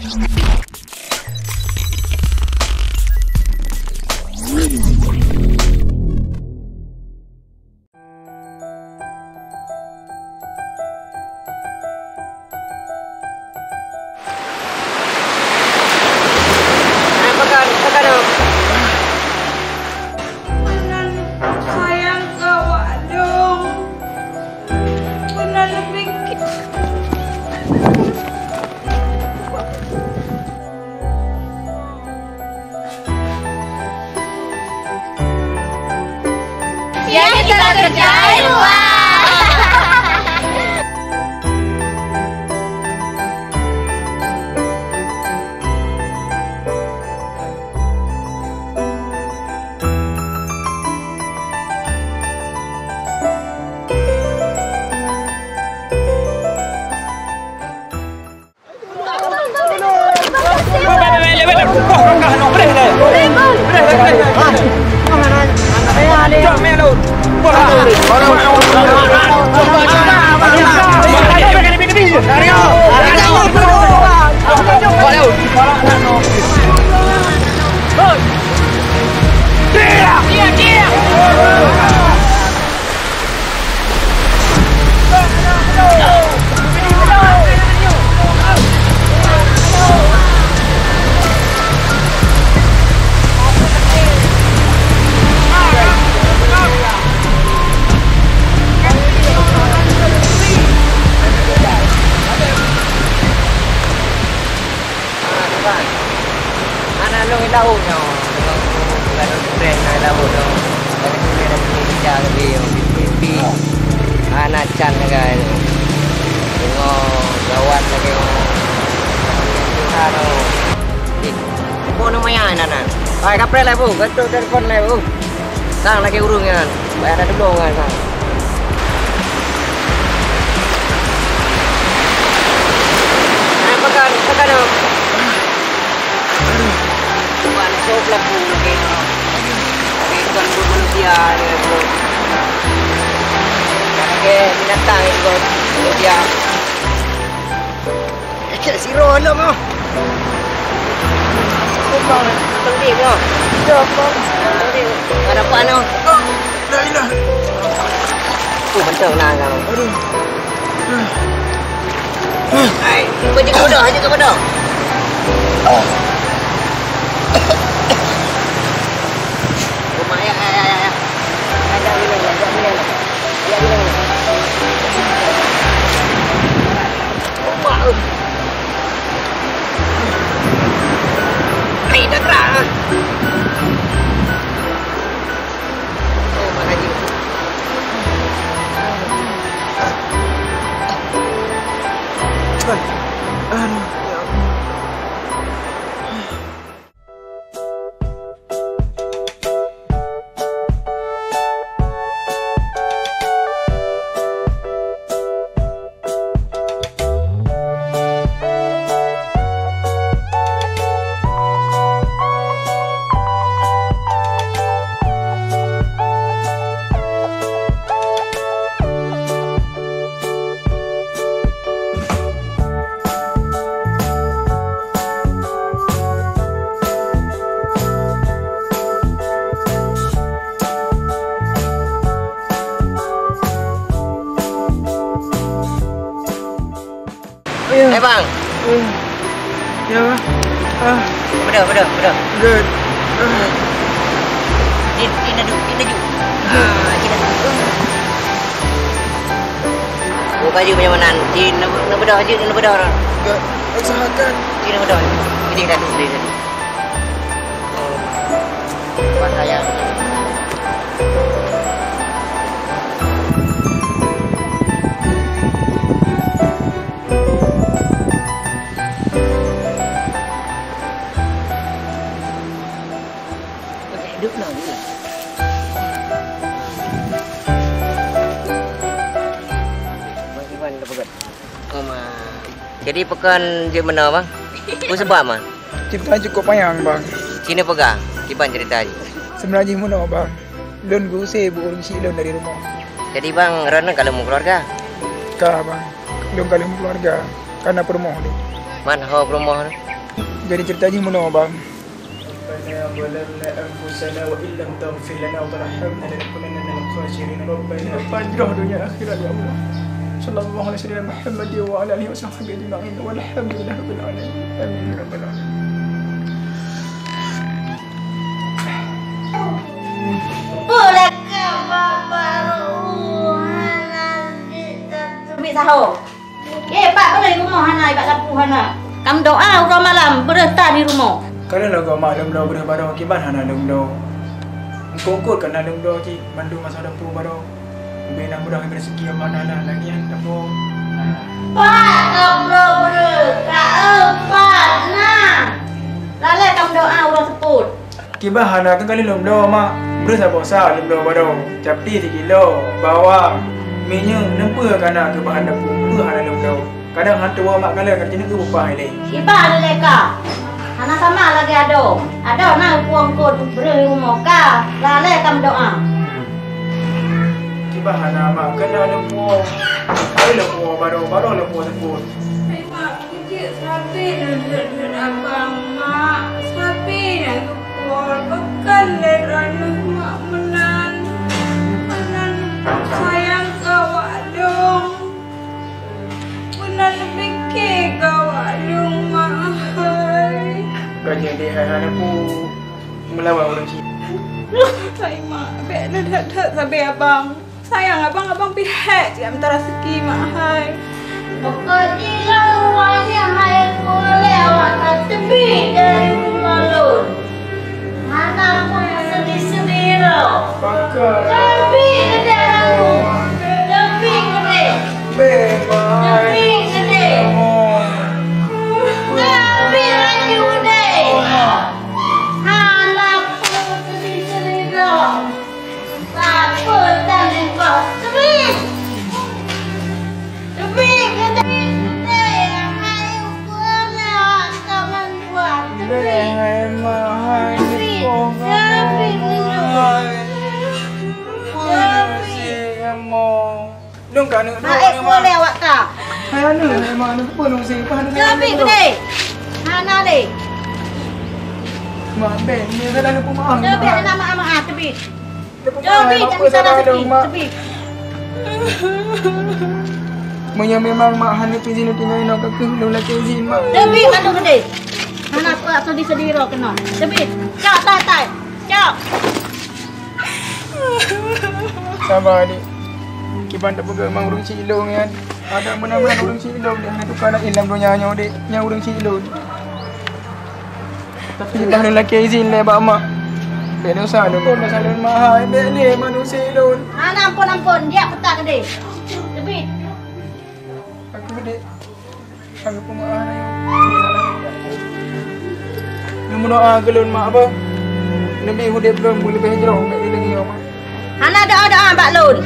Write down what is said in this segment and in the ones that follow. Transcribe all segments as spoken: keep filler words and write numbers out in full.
Meunan sayang keu awak lôn. Meunan leubeh. Yang kita kerjain, wah. Hana lôn i laôt nyoe. Lôn, lôn, lôn i laôt nyoe. Lagèe tu lagèe tu kerja tadi nyoe. Pi, pi, pi. Hana can lagèe nyoe. Deungö gawat lagèe nyoe. Tuhan, oh. Eh, phôn maya nan, nan. Hai, kapreh lah, Bu. Gantung telepon lah, Bu. Sang lagèe ureueng nyan. Payah tatulông nyan sang. Hai, pakan, pakan, oh. Aduh. Cuman sop lagu lagi. Lagi bukan buet manusia ni, Bu. Lagi binatang itu, manusia. Cek siro lom ah. Tengok, tengok. Ada apa noh? Oh, la ilaha. Oh, betul nah kau. Aduh. Hai, kau jaga bodoh, jaga bodoh. Rumah ya, ya, ya, ya. Ajak minum, ajak minum. Ajak minum. Rumah. Hai, dah gerak ah. Oh, Mak Haji. Aduh, ya Allah. Eh, bang. Ya, bang. Ah. Bedah, bedah, bedah. Bedah. Ah. Cit, cit laju, cit laju. Ah, cit laju. Oh, baju macam mana? Cit, nak, nak bedah, cit, nak bedah. Enggak, usahakan. Cit, nak bedah. Ini dah tu, dah tu. Oh. Pas saya. Jadi pakon jeuet meunoe, Bang? Peue sabab, Man? Ceurita cukôp panyang, Bang. Ci neupeugah, kiban ceurita jih. Seubeunajih meunoe, Bang. Lôn geuuse bu ureueng syiek lôn dari rumoh. Jadi, Bang, droeneuh ka lheueh meukeuluwarga? Ka, Bang. Lôn ka lheueh meukeuluwarga. Ka na peurumoh lôn. Man ho peurumoh nyoe? Jadi cerita jih meunoe, Bang. ربنا ظلمنا أنفسنا وإن لم تغفر لنا وترحمنا لنكونن من الخاسرين. ربنا pajroh donya akhirat, ya Allah. Sallallahu alaihi wasallam Muhammad wa ala alihi wa sahbihi ajma'in. Walhamdulillahi rabbil alamin. Amin ya rabbal alamin. Peue lakée bapak ruh hana jiteubiet saho? Eh, Pak, breueh rumoh hana, bak lampôh hana. Kam doa uroe malam, breueh tan di rumoh. Ka lôn lagoe mak lôn bloe breueh baroe, kiban hana lôn bloe. Eungkôt-eungkôt ka na lôn bloe cit, mandum masa lampôh baroe. Ubé na mudah rezeki Allah Taala, lagée nyan saboh. Pat ka bloe breueh, ka eu pat na. Lalée kam doa uroe seupôt. Kiban hana, kan kali lôn bloe, Mak. Breueh saboh sa lôn bloe baroe. Capti sikilo, bawang, minyeuk, neumpeue ka na keu bahan dapu, peue hana lôn bloe. Kadang han tuwoe mak kalon, ka jeuet keu bupah ilée. Kiban lé ka. Hana sama lagée adoe. Adoe na upueng kot breueh rumoh ka, lalée tam doa. Kiban hana mak, keuneuk leupuwoe. Kali leupuwoe baroe, baroe leupuwoe seupôt. Hai mak, kujeuet sabe nan jeuet-jeuet abang mak. Sabe nyang geupol, pakon lé droeneuh mak meunan. Meunan sayang keu awak dong. Meunan pike keu awak dong mak hai. Bukan jadi hai hana pu. Meulawan ureueng cit. Hai mak, bék that-that sabe abang. Sayang abang, abang pih hék cit mita raseuki mak hai. Pokok jih lôn wajah hai, peureulée awak ka teubiet dari rumoh lôn. Hana pun seudeh-seudeh droe. Tapi geude lalu. Tapi geude. Tapi geude. Tapi laju geude. Hana pun seudeh-seudeh droe. Sapeue tan bos teubiet. Teubiet geude. Hai peureulée awak ka mandua. Teubiet. Teubiet. Teubiet. Teubiet. Lôn ka aneuk droe. Hai, eh, pulang lé awak ka. Hai aneuk, hai mak aneuk pun lôn simpan. Teubiet geude. Hana lé. Mak, bék, ni salah lôn peumaah. Teubiet, hana maaf-maaf, teubiet. Lôn peumaah, teubiet, mak, jangan salah salah lôn, mak. Teubiet. Meunyoe memang mak hana izin lôn tinggai inoe, ka keuh lôn lakée izin, mak. Teubiet, aneuk geude. Hana seudeh-seudeh droe keunoe. Teubiet. Cok, tai, tai. Cok. Saba, Dek. Kiban tapeugah memang ureueng cit lôn nyan. Adak meunan-meunan ureueng cit lôn, Dek. Hana tuka laén lam donya nyoe, Dek. Nyan ureueng cit lôn. Tapi bah lôn lakée izin lé bak mak. Bék dosa lôn. Pun dosa lôn mahai, bék lé manusia lôn. Hana ampôn-ampôn, jak peutak keudeh. Teubiet. Aku, Dek. Ka geupeumaah laju. Neumeudoa keu lôn mak apa? Neubi udeb lôn beuleubeh jroh bak lagée nyoe, mak. Hana doa-doa bak lôn.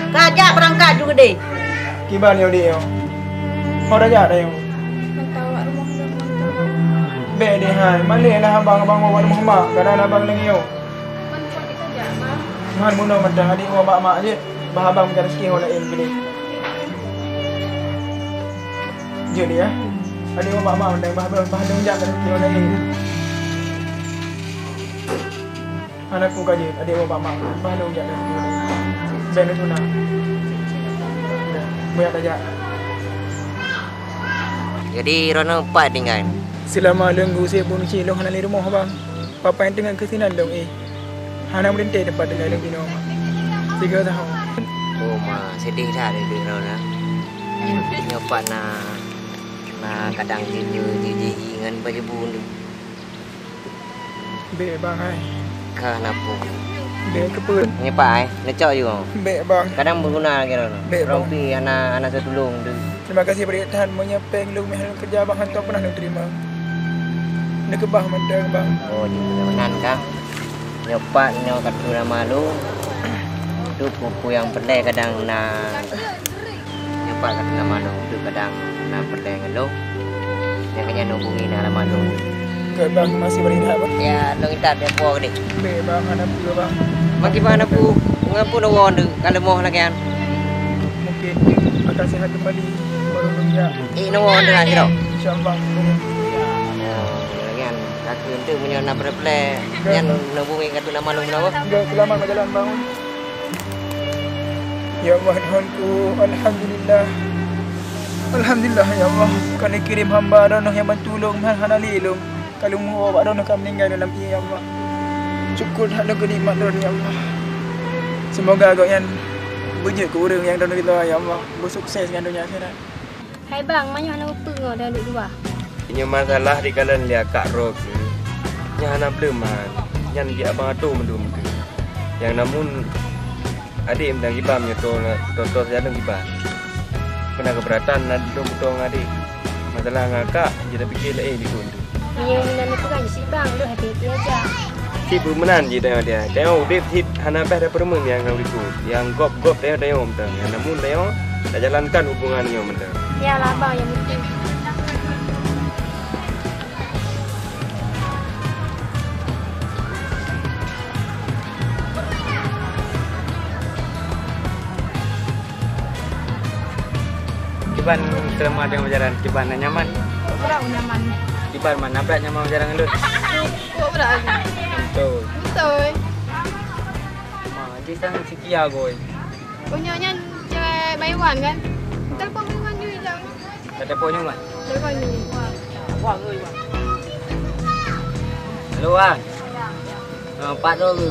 Ka jak beurangkat ju keudeh. Kiban nyoe, Dek, nyoe? Ho tajak tanyoe? Bék, Dek, hai. Malée lah abang, abang woe bak rumoh mak. Kadang abang lagée nyoe. Man meunoe mantong, adik woe bak mak jeuet. Bah abang mita raseuki ho laén keudeh. Jeuet ya. Adik woe bak mak mantong, bah, bah, bah lôn jak mita raseuki ho laén. Hana peue ka jeuet, adik woe bak mak, bah lôn jak mita raseuki ho laén. Bék neutuna. Udah, beuyak tajak. Jadi, droeneuh pat tinggai? Seulama lôn geuuse pun cit lôn hana lé rumoh, Bang. Papa nyang teungoh keu sinan lôn éh. Hana meulintèe teumpat tinggai lôn inoe, Mak. Tiga tahun. Oh, Mak, seudeh that udép droeneuh. Nyoe pat na, na kadang jijih, jijih ngon bajeubu tu. Bék, Bang, hai. Ka na peue? Bék keupeue? Nyoe pat, hai. Neucok ju. Bék, Bang. Kadang beuguna lagèe nyoe. Bék, Bang. Rompi hana, hana teutulông deuh. Terima kasih beurit that, meunyoe péng lôn meuh lôn keureuja, Bang, hantom pernah lôn teurimong. Neukeubah mantong, Bang. Oh, jeuet meunan kah? Nyoe pat nyoe ka teurimong lôn. Tu peue-peue nyang peureulèe kadang na. Nyoe pat ka teurimong lôn, tu kadang na peureulèe ngon lôn. Nyang ka nyan hubungi na lam lôn. Oke, Bang, masih beurit that, Bang. Ya, lôn intat, ya, po deh. Oke, Bang, hana peue, Bang. Bang, kiban hana peue, ngon peue neuwoe deuh, ka leumoh lagèe nyan. Mungkin akan sehat kembali, baru lôn jak. Eh, neuwoe deuh, sidroe. Insya Allah. Nyan, ka keuh enteuk meunyoe na plek-plek, nyan neuhubungi ka keuh lam malum dah. Enggak, selamat berjalan, Bang. Ya Allah, Tuhanku, alhamdulillah. Alhamdulillah, ya Allah. Ka lheueh kirém hamba Droeneuh nyang bantu lôn, hana lé lôn. Ka lôn muwoe bak Droeneuh ka meuninggai dalam ié, ya Allah. Syukur that lôn keu nikmat Droeneuh, ya Allah. Seumoga Gobnyan beujeuet keu ureuëng nyang Droeneuh ridha, ya Allah. Beusukses ngon donya akhirat. Hai bang, manyoe hana upeue ngon dan duek dua. Nyoe masalah dikalon lé akak droe keuh. Nyan hana bleuman. Nyan di abang atô mandum keuh. Nyang namun adék meudan kiban nyoe tô, tô, tô sijaneung kiban. Peuna keubeuratan na lôn beutôi ngon adék. Masalah ngon akak, jeuet tapike laén dikon. Meunyoe meunan neupeugah jih cit bang, lôn hati-hati aja. Cit peue meunan jih tanyoe dia. Tanyoe udeb cit hana beh daripada meunan nyang ka likot. Nyang gob-gob tanyoe, tanyoe mantong. Nyang namun tanyoe tajalankan hubungan nyoe mantong. Yalah bang, nyang penting. Kiban seulama tanyoe meujalan, kiban na nyaman? Kurang nyaman. Kiban man, na brat nyaman meujalan ngon lôn? Kok brat lagi? Beutôi. Beutôi. Ma, jih sang si Kia goi. Oh, nyoe nyan cewek Baiwan kan? Telepon Baiwan jui jang. Ka telepon nyoe, Wan? Telepon jui. Wah. Halo, Wan. Ha, pat tu ke?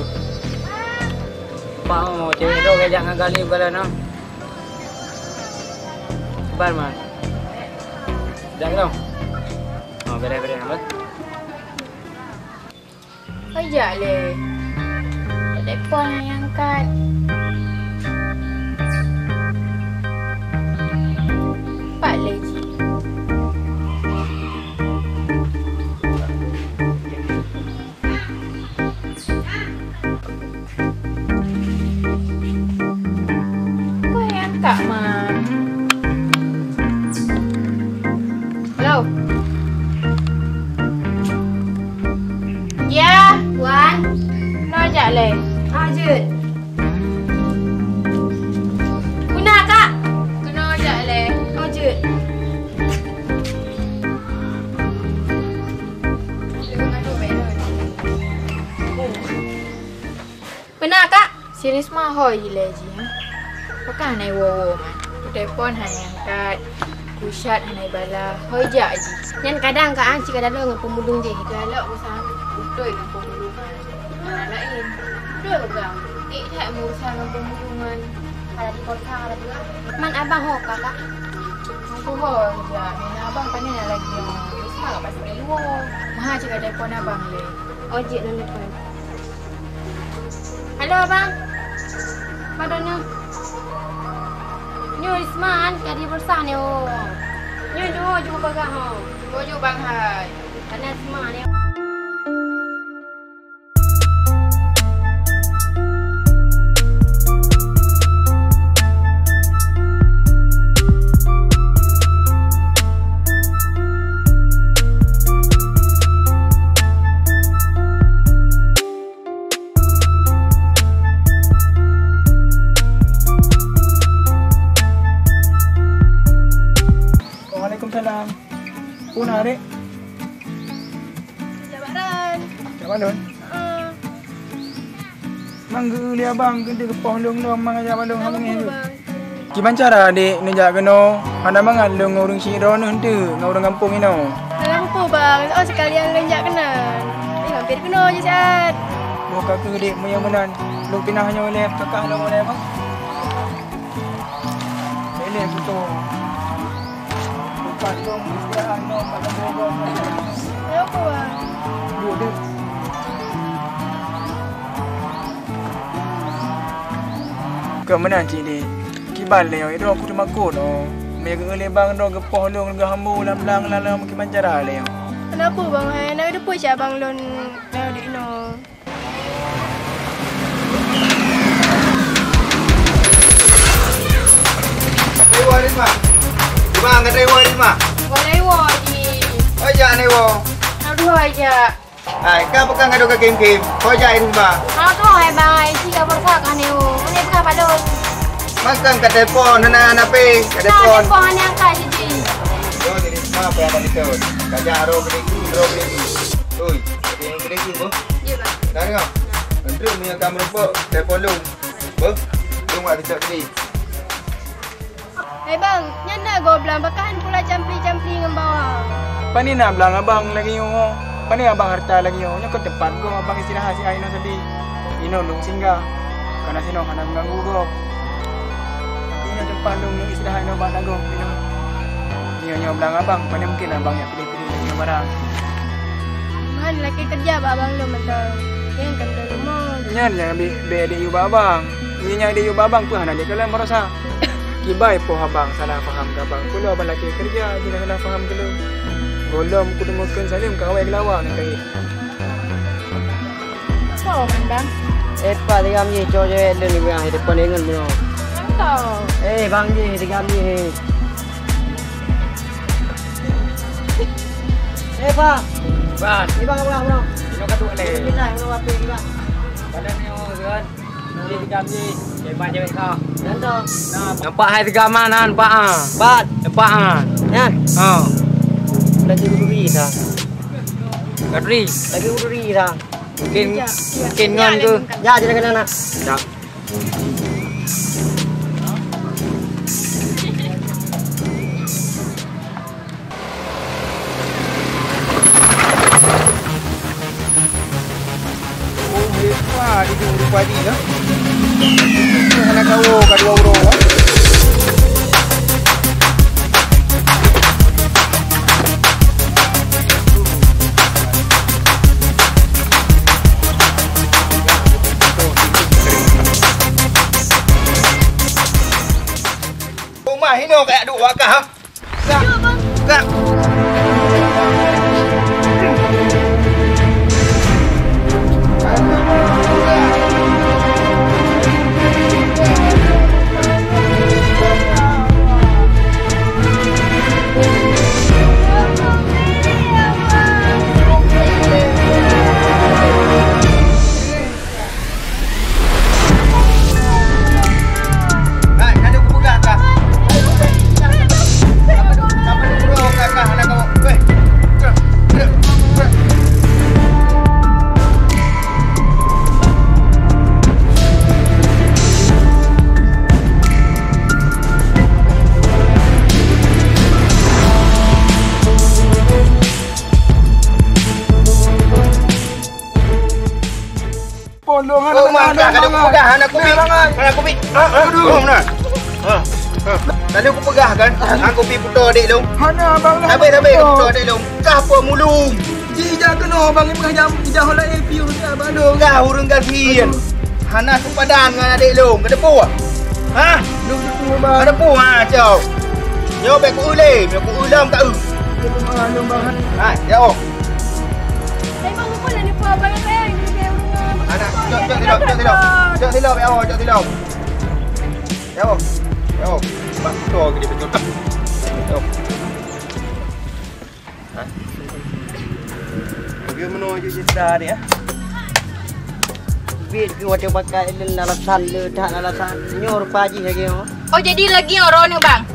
Pat, oh, cewek tu kejak ngon Galih bukan lah, no? Kiban man. Jak ke, no? Oh, beres-beres, apa? Hoi jak lé. Telepon hana angkat. Pat lé jih. Kok hana angkat, Ma? Halo. Ya, Wan. Keunoe jak lé. Ah, jeuet. Peuna, Kak? Keunoe jak lé. Oh, jeuet. Peuna, Kak? Si Risma hôi ilée jih, ha? Pakon hana iwoe-woe man? Kutelepon hana iangkat, kuchat hana ibalah, hôi jak jih. Nyan kadang ka an cit ka dalok ngon peumulung jih. Dalok meusaha beutôi ngon peumulung nyan. Hana laén. Beutôi peugah. Ék that meurusan ngon peumulung nyan. Ka jipeugah, ka jipeugah. Man abang ho ka, Kak? Aku ho jak. Nyan abang pane na lagée nyoe. Risma ka pasti iwoe. Meuhai cit ka telepon abang lé. Oh, jeuet lôn telepon. Halo, Bang. Padum nyoe? Nyoe Risma, ka di bursa nyoe. Nyoe, nyoe, jeuet peugah, ho. Jeuet, Bang, hai. Kana Risma nyoe. Waalaikumsalam. Peue na, Dek? Jak bak Ran. Jak bak lôn? Heeh. Mang geu lé abang keuneuk geupoh lôn lom, mang jak bak lôn hana meungieng. Kiban cara, Dek, neujak keunoe? Hana mangat lôn ngon ureueng syiek droeneuh eunteuk, ngon ureueng gampông inoe. Hana peue-peue, Bang. Oh, sikalian lôn jak keunan. Eh, mampir keunoe jih siat. Boh ka keuh, Dek, meunyoe meunan. Lôn pinah nyoe lé, kakah lôn lé, Bang. Lé-lé beutôi. Bukan lôn istirahat nyoe, pada boh-boh. Kenapa, Bang? Duek, Dek. Keu meunan cit, Dek. Kiban lé nyoe, droe ku teumakot, oh. Meunyoe geu lé bang droe geupoh lôn geuhambo lam blang lam, lam kiban cara lé nyoe. Kenapa, Bang? Hai, na geudeungoe cit abang lôn na di inoe. Iwoe, Risma. Di ma ka iwoe, Risma? Boleh iwoe, Ji. Oh, jak na iwoe. Aduh, jak. Hai, ka peugah ka duek ka kém-kém. Ho jak, Risma? Hana troh, hai bang, hai, cit ka beureusak ka nyoe. Hana peugah padum. Makang ka telepon, hana, hana pé, ka telepon. Ka telepon, hana angkat, Ji. Yo, Risma, apa yang tadi tu? Ka jak, ro, beli, ro, beli. Oi, ada yang boleh tu, boh? Ya, Bang. Dah dengar? Menteri punya kamu rupuk, telepon lu. Boh, lu buat kejap tadi. Eh, Bang, nyan na gob blang, pakon pula campli-campli ngon bawang. Pane na blang abang lagèe nyoe? Pane abang harta lagèe nyoe? Nyoe keu teumpat gob abang istirahat siat inoe sabe. Inoe lôn singgah. Kana sinoe hana meuganggu gob. Tapi nyoe teumpat lôn, lôn istirahat inoe bak gob inoe. Nyoe, nyoe blang abang, pane mungken abang jak piléh-piléh lagèe nyoe barang. Man lakèe keureuja bak abang lôn mantong. Nyan kan lôn rumoh. Nyan nyang bèk, bèk diyue bak abang. Nyan nyang diyue bak abang peue hana jeuet keu lôn baroesa. Kiban poh abang salah paham keu abang. Peue lôn abang lakèe keureuja jeuet salah paham keu lôn. Gohlom kudeungoe kheun saleuem ka awai geulawa ngon kayèe. Soe nyan, Bang? Eh, Pak, tigam jih, cok cewek lôn di depan ingat bunoe. Nyan soe? Eh, Bang jih, tigam jih. Eh, Pak. Bang. Ni, Bang, Bang, Bang. Inoe ka duek lé. Bismillah, Bang, api, Bang. Badan ni, oh, kan. Ni, tigam jih. Cek, Bang, cewek kau. Nyan soe? Nampak hai tigam ah, nampak ah. Pat. Nampak ah. Nyan. Ha. Lagi uduri dah. Kadri. Lagi uduri dah. Mungkin, mungkin ngon ke? Ya, jadi kena nak. Ya. Oh, hebat itu rupa dia. Hana kawo ka dua uroe, ah. Rumah inoe kayak duek wakah, ha? Kak. Kak. Polong, oh, hana, mantap, hana, hana kupeugah, hana kupi. Hana kupi. Ah, ah, aduh. Oh, nah. Ah, ah. Lalu kupeugah kan, hana kupi puto adek lôn. Hana, abang, hana. Habis, habis kupi puto adek lôn. Kah po mulung. Ji ija keunoe, bang, ipeugah jam, ija hola A P U abang lôn. Kah ureueng gasien. Aduh. Hana sepadan ngon adek lôn. Keudepu. Ha? Lôn depu, bang. Keudepu, ha, cok. Nyoe bèk ku ulèe, nyoe ku ulèe ka eu. Lôn, bang, lôn, bang. Ha, ya, oh. Anak, cok, cok tilom, cok tilom. Cok tilom, ya Allah, cok tilom. Ya Allah, ya Allah. Bak motor ke dia pecut. Ya Allah. Ha? Bagaimana je cerita ni, ha? Bit ke watèe pakai lôn alasan le, that alasan. Nyoe rupa jih lagèe nyoe. Oh, jadi lagèe nyoe droeneuh, Bang.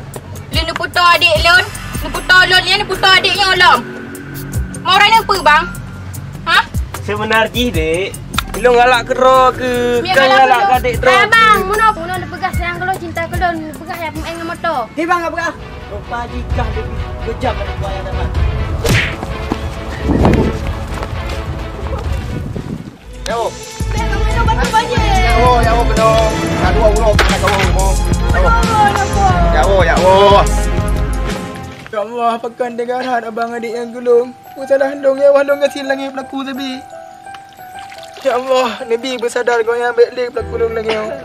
Lôn neuputôh adék lôn, neuputôh lôn nyan, neuputôh adék nyoe lom. Mau droeneuh peue, Bang? Hah? Seubeuna jih, Dek, lôn galak keudroe keu, kan galak keu adék droe keu. Bang, meunoe, meunoe neupeugah sayang keu lôn, cinta keu lôn, neupeugah ya peumaén ngon moto. Hei, Bang, gak peugah. Rupa jih kah leubeh beujam daripada nyan, Bang. Ya Allah. Ya Allah, ya Allah, kena. Aduh, Allah, kena kawal, Allah. Ya Allah, ya Allah. Ya Allah, pakon teuga that abang adék nyang gulong. Peusalah lôn, ya Allah, lôn gasien lagèe peulaku sabe. Ya Allah, neubi beusadar gobnyan bèk lé peulaku lôn lagèe nyoe.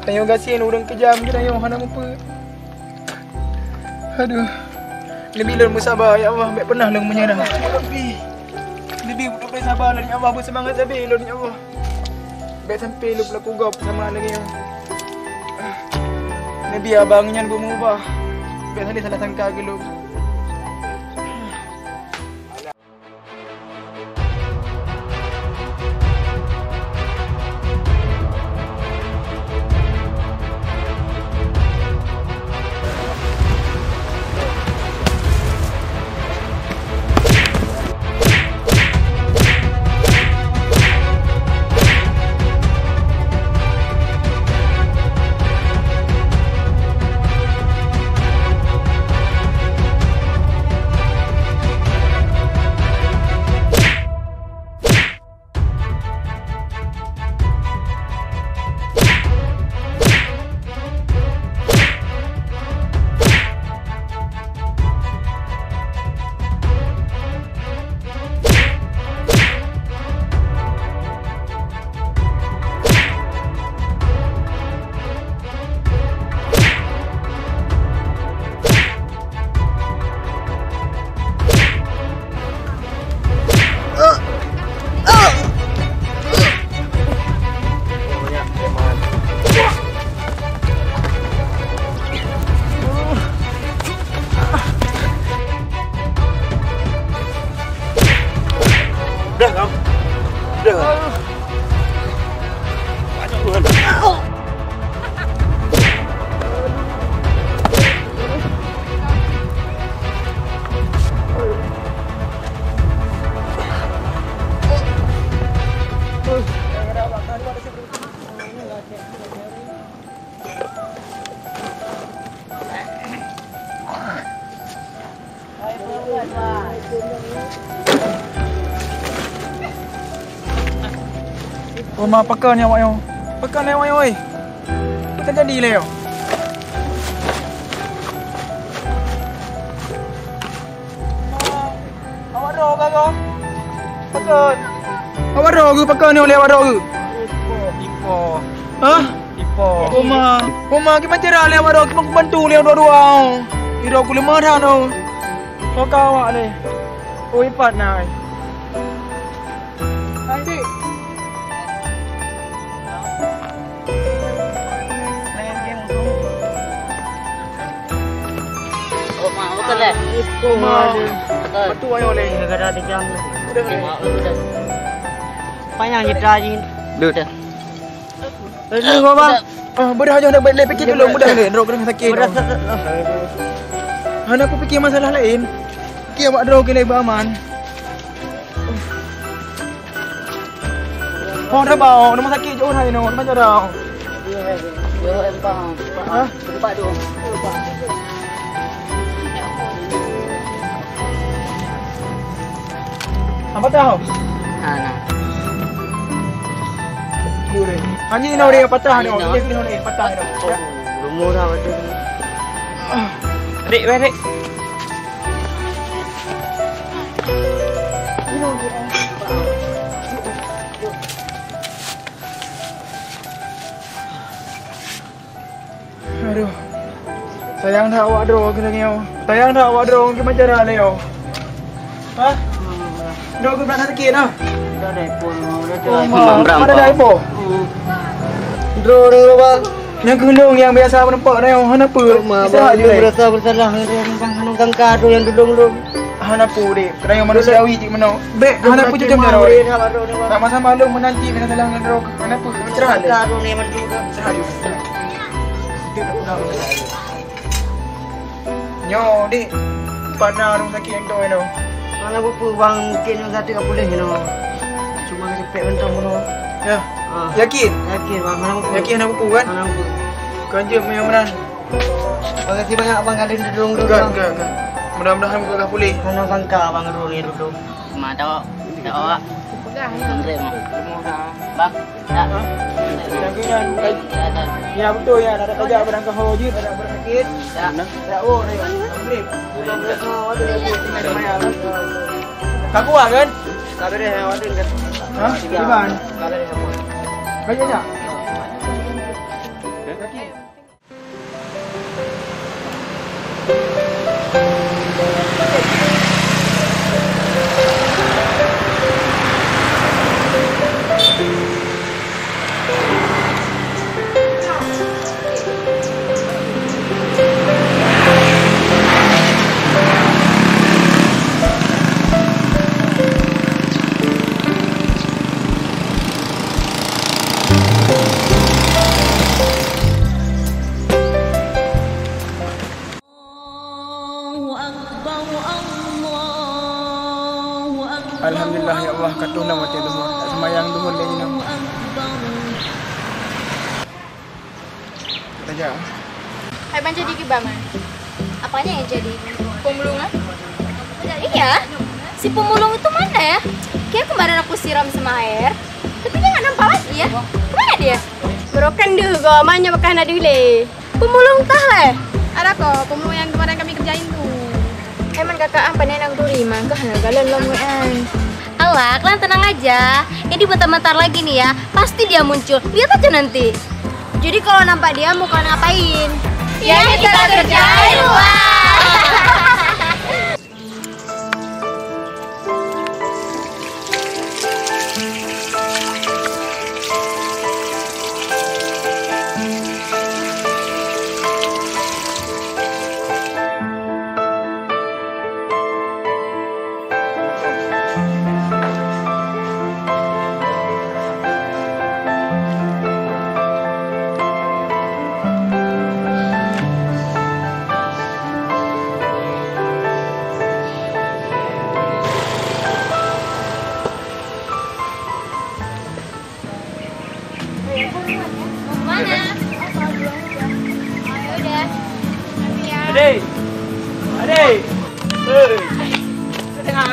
Tanyoe gasien ureueng keujam, tanyoe hana mupeue. Aduh. Neubi lôn meusaba, ya Allah, bèk peunah lôn meunyeurah. Neubi, neubi beutôi saba lôn, ya Allah, beuseumangat sabe lôn, ya Allah. Bèk sampai lôn peulaku gob sama lagèe nyoe. Neubi abang nyan beumeubah. Bèk salah sangka keu lôn. Oh ma, pakon nyoe awak nyoe? Pakon nyoe awak nyoe, woi? Apa teujadi lé nyoe? Awak droe ka kah? Pakon? Awak droe keuh, pakon nyoe lé awak droe keuh? Ipo. Hah? Ipo. Oh ma, oh ma, kiban cara lé awak droe, kiban kubantu lé awak dua-dua. Droe ku lemah that oh. Soe ka awak lé? Oh, ipat na. Hai, Dik. Oh, ma, beutôi lé. Oh ma. Beutôi. Beutôi ayo lé. Gara-gara dijam. Udah, udah. Panyang cerita jih. Duh. Udah. Eh, ni, Bang. Ah, beudah aja nak balik pikir dulu, beudah lé, droe keuneuk sakit. Beudah sa-, sa-, Hana kupikir masalah laén. Pikir awak droe keuneuk bak aman. Oh, dah bau, rumah sakit jauh hai no, rumah jarang. Hah? Apa tahu? Ha, nah. Dure. Ani no dia patah no. Ani no. Dia kena ni patah no. Ya. Rumoh dah betul. Rik, weh, rik. Aduh. Sayang that awak droe keuh lagèe nyoe. Sayang that awak droe keuh macam mana lé nyoe. Hah? Droe keuh brat sakit nah. Dah ada iPhone, dah ada. Oh, ma, ada iPhone. Droe ni, Bang. Nyang keuh lôn nyang biasa meureumpok na nyoe, hana peue. Istirahat je. Merasa bersalah, Bang. Hana sangka droe nyang tulông lôn. Hana peue, Dek. Keunayoe manusiawi cit meunoe. Bèk, hana peue cit meunoe. Sama-sama lôn meunanti, meunan salah ngon droe. Hana peue, istirahat. Istirahat. Nyoe, Dek, pat na rumah sakit nyang toe nyoe? Hana peue-peue, Bang, mungkin nyang satu ka puléh nyoe. Cuma keuceupet mantong bunoe. Ya. Ah. Yakin? Yakin, Bang, hana peue-peue. Yakin hana peue-peue, kan? Hana peue-peue. Kan jeuet meunan. Makasih banyak, Bang, ka tulông, tulông, Bang. Kan, kan, kan. Mudah-mudahan ka puléh. Hana sangka, Bang, ureueng nyan dulu. Ma, tawak. Tawak. Bang. Ya. Ya, betul ya. Ada kerja barang kau jeuet, ada barang sakit. Ya. Ya, oh, ya. Ka kuat kan? Ka beres, ya, waduh, kan? Hah? Iban. Ka beres, ya. Banyak tak? Allahu Akbar, Allahu Akbar. Alhamdulillah, ya Allah, ka troh lom watèe zuhur. Tak seumayang zuhur lé inoe. Allahu Akbar. Raja. Hai, ban jadi kiban, Man? Apanya yang jadi? Pemulung, ah? Iya, si pemulung itu mana ya? Kira kemarin aku siram sama air, tapi dia nggak nampak lagi ya. Kemana dia? Berokan deh, gua manya bekas nak dulu. Pemulung tah leh. Ada kok, pemulung yang kemarin kami kerjain tuh. Emang kakak ah pandai nak duri, mangkah nak galon lom wean. Alah, kalian tenang aja. Ini bentar-bentar lagi nih ya, pasti dia muncul. Lihat aja nanti. Jadi kalau nampak dia mau kalian ngapain? Ya, kita kerjain, wah.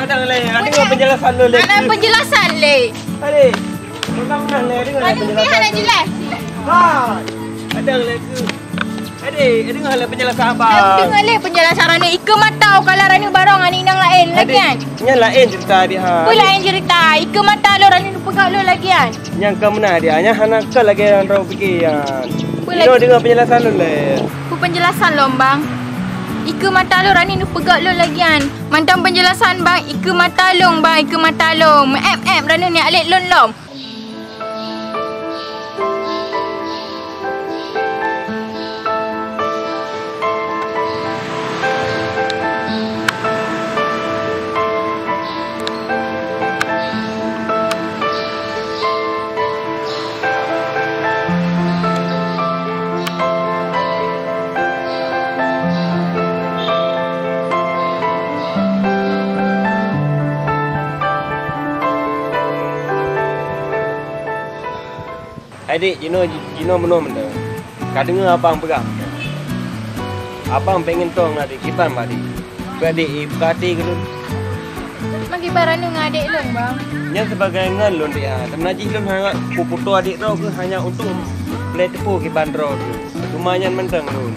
Kadang lé, ada penjelasan dulu lé. Ada penjelasan lé. Adik, bukan pernah lé, ada penjelasan dulu. Adik, hana jelas. Ha, kadang lé tu. Adik, dengar lah penjelasan abang. Dengar lah penjelasan Rani. Ika mata, oh, kalau Rani barong aneuk inong laén lagi kan? Nyan laén cerita dia, ha. Apa laén cerita? Ika mata lo Rani peugah lo lagi kan? Nyang ka meunah dia, nyang hana ka lagi nyang droe pike nyan. Apa lagi? Ino dengar penjelasan lo lé. Apa penjelasan lo, Bang? Ika mata lo Rani peugah lo lagi kan? Mantong penjelasan, Bang. Ika mata long, Bang. Ika mata long. Meep-eep Rani ni alet lon lom. Hai dik, jinoe, jinoe meunoe mantong. Ka deungoe abang peugah. Abang pengen toe ngon adik, kiban bak adik. Bak adik, eh, buka até keu lôn. Bang kiban ranuh ngon adik lôn, Bang. Nyan sibagai ngon lôn, dik, ha. Teuma jih lôn hana kuputoe adik droe keuh hanya untuk lé teupeu kiban droe keuh. Teuma nyan mantong lôn.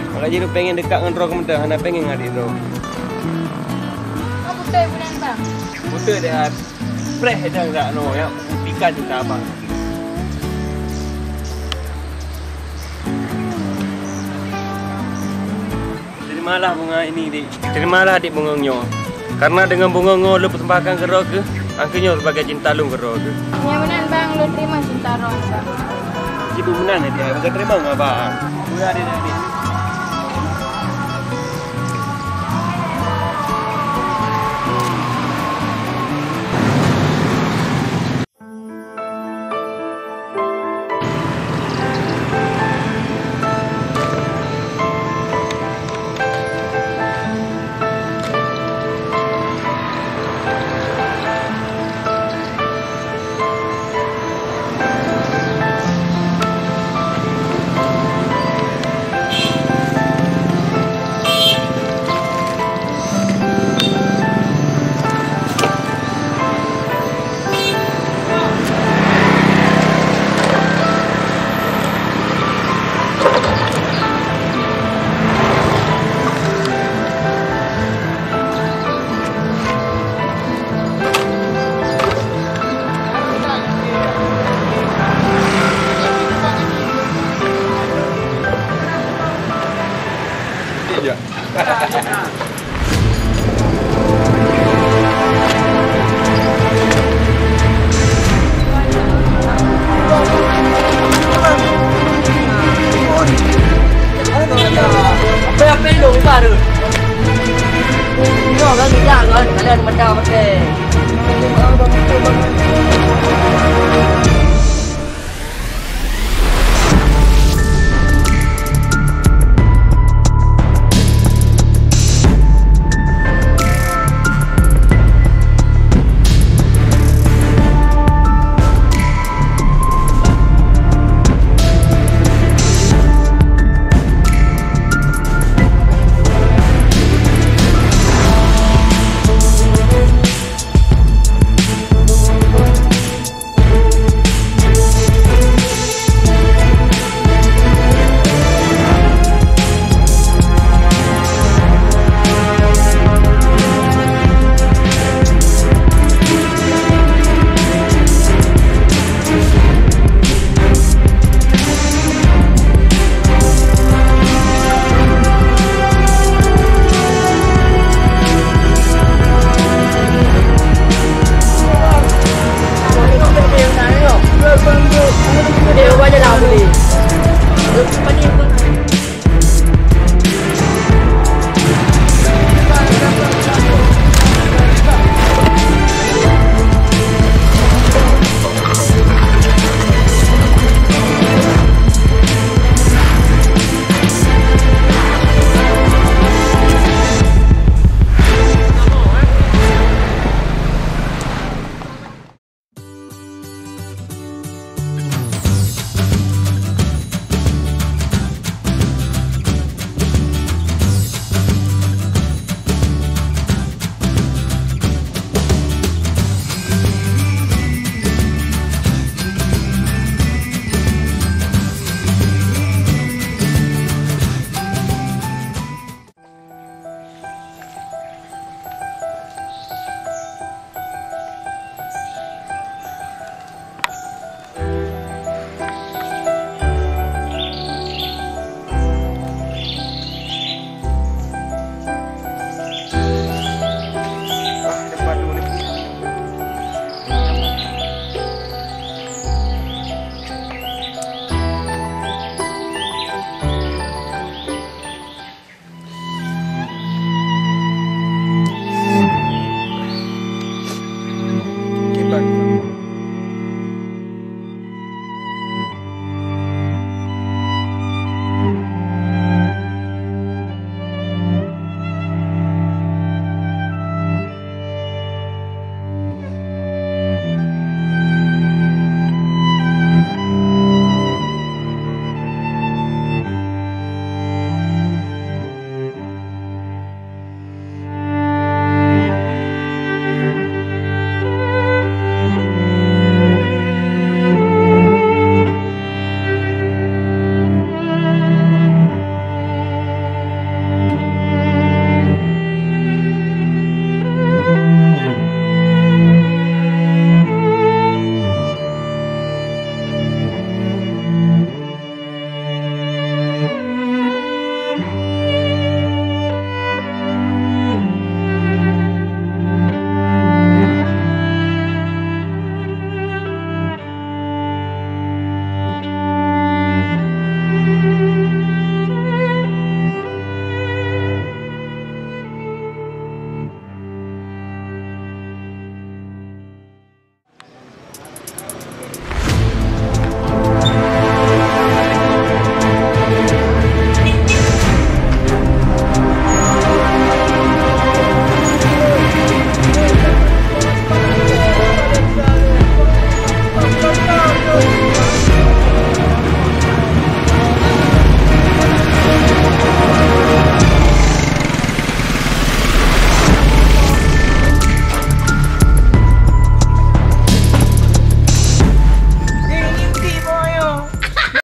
Kalau jih lôn pengen dekat ngon droe keuh mantong, hana pengen ngon adik droe. Bang, putus bulan, Bang. Putus dik, ha. Preh dan dak no, ya, buktikan cinta abang. Terimalah bunga ini, dik. Terimalah, dik, bunga nyoe. Karena dengan bunga nyoe lôn persembahkan keu droe keuh, angkeu nyoe sebagai cinta lôn keu droe keuh. Nyang meunan, Bang, lôn terima cinta droe, Bang. Ibu meunan, ya, dia. Bukan terima ngon abang. Udah, dik, dik, dik. Apa-apa dong, Ibar. Nyoe kan bijak kan, kalian macam apa?